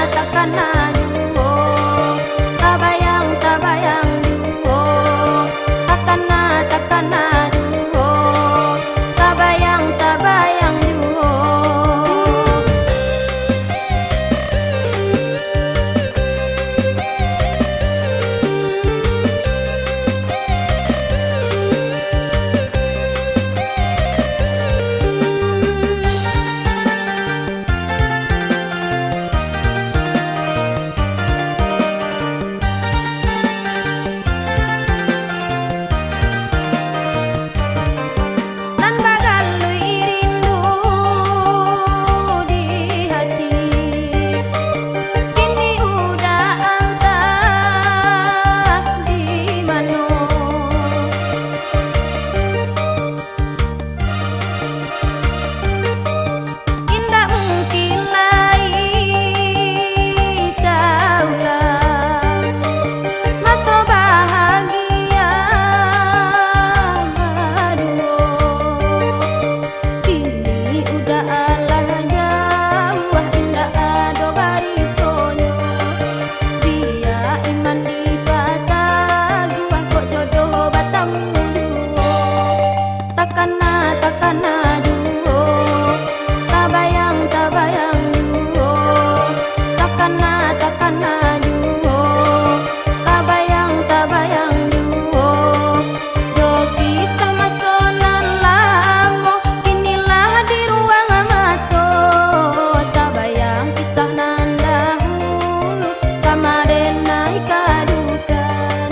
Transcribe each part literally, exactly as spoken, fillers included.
Takana juo, tabayang, tabayang juo. Takana, takana juo, tabayang, tabayang juo. Nan bagaluik rindu di hati, kini udah antah di mano. Indak mungkin lai taulang maso bahagia baduo. Kini udah alah jauah, indak ado baritonyo. Bia iman dipataguah, kok jodoh batamu juo. Takana, takana juo, tabayang, tabayang juo. Takana, takana juo, tabayang, tabayang juo. Jo kisah maso nan lamo, kini lah di ruang mato. Tabayang kisah nan dahulu, kamarin nai kadukan.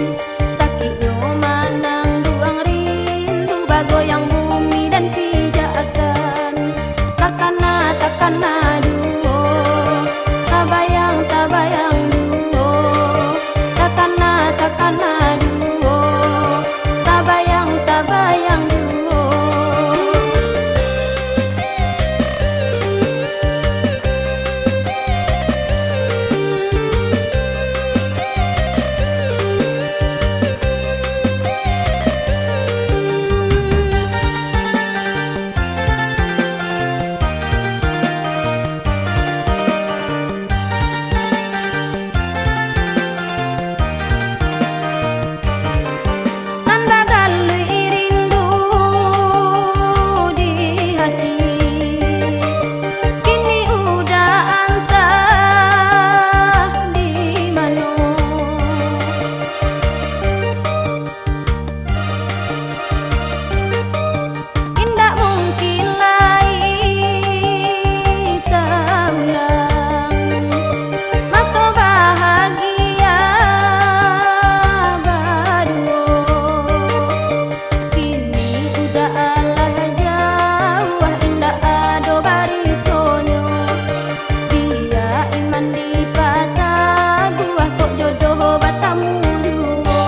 Sakiknyo manangguang rindu, bagoyang bumi dan pijakan. Takana, takana juo, tabayang, tabayang juo. Takana, takana juo, tabayang, tabayang juo. Nan bagaluik rindu di hati, kini udah antah di mano. Indak mungkin lai taulang maso bahagia baduo. Kini udah alah jauah, indak ado baritonyo. Bia iman dipataguah, kok jodoh batamu juo.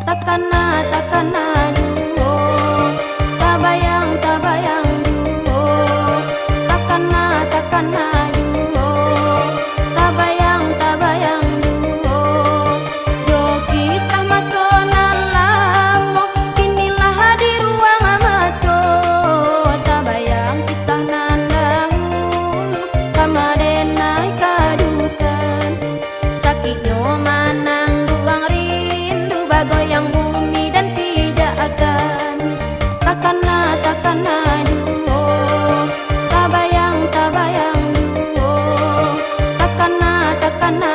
Takana, takana juo, tabayang, tabayang juo. Takana, takana juo, tabayang, tabayang juo. Jo kisah maso nan lamo, kini lah di ruang mato. Tabayang kisah nan dahulu, kamarin nai kadukan. Sakiknyo manangguang rindu, bagoyang bumi dan pijakan. Takana, takana juo, tabayang, tabayang juo. Takana, takana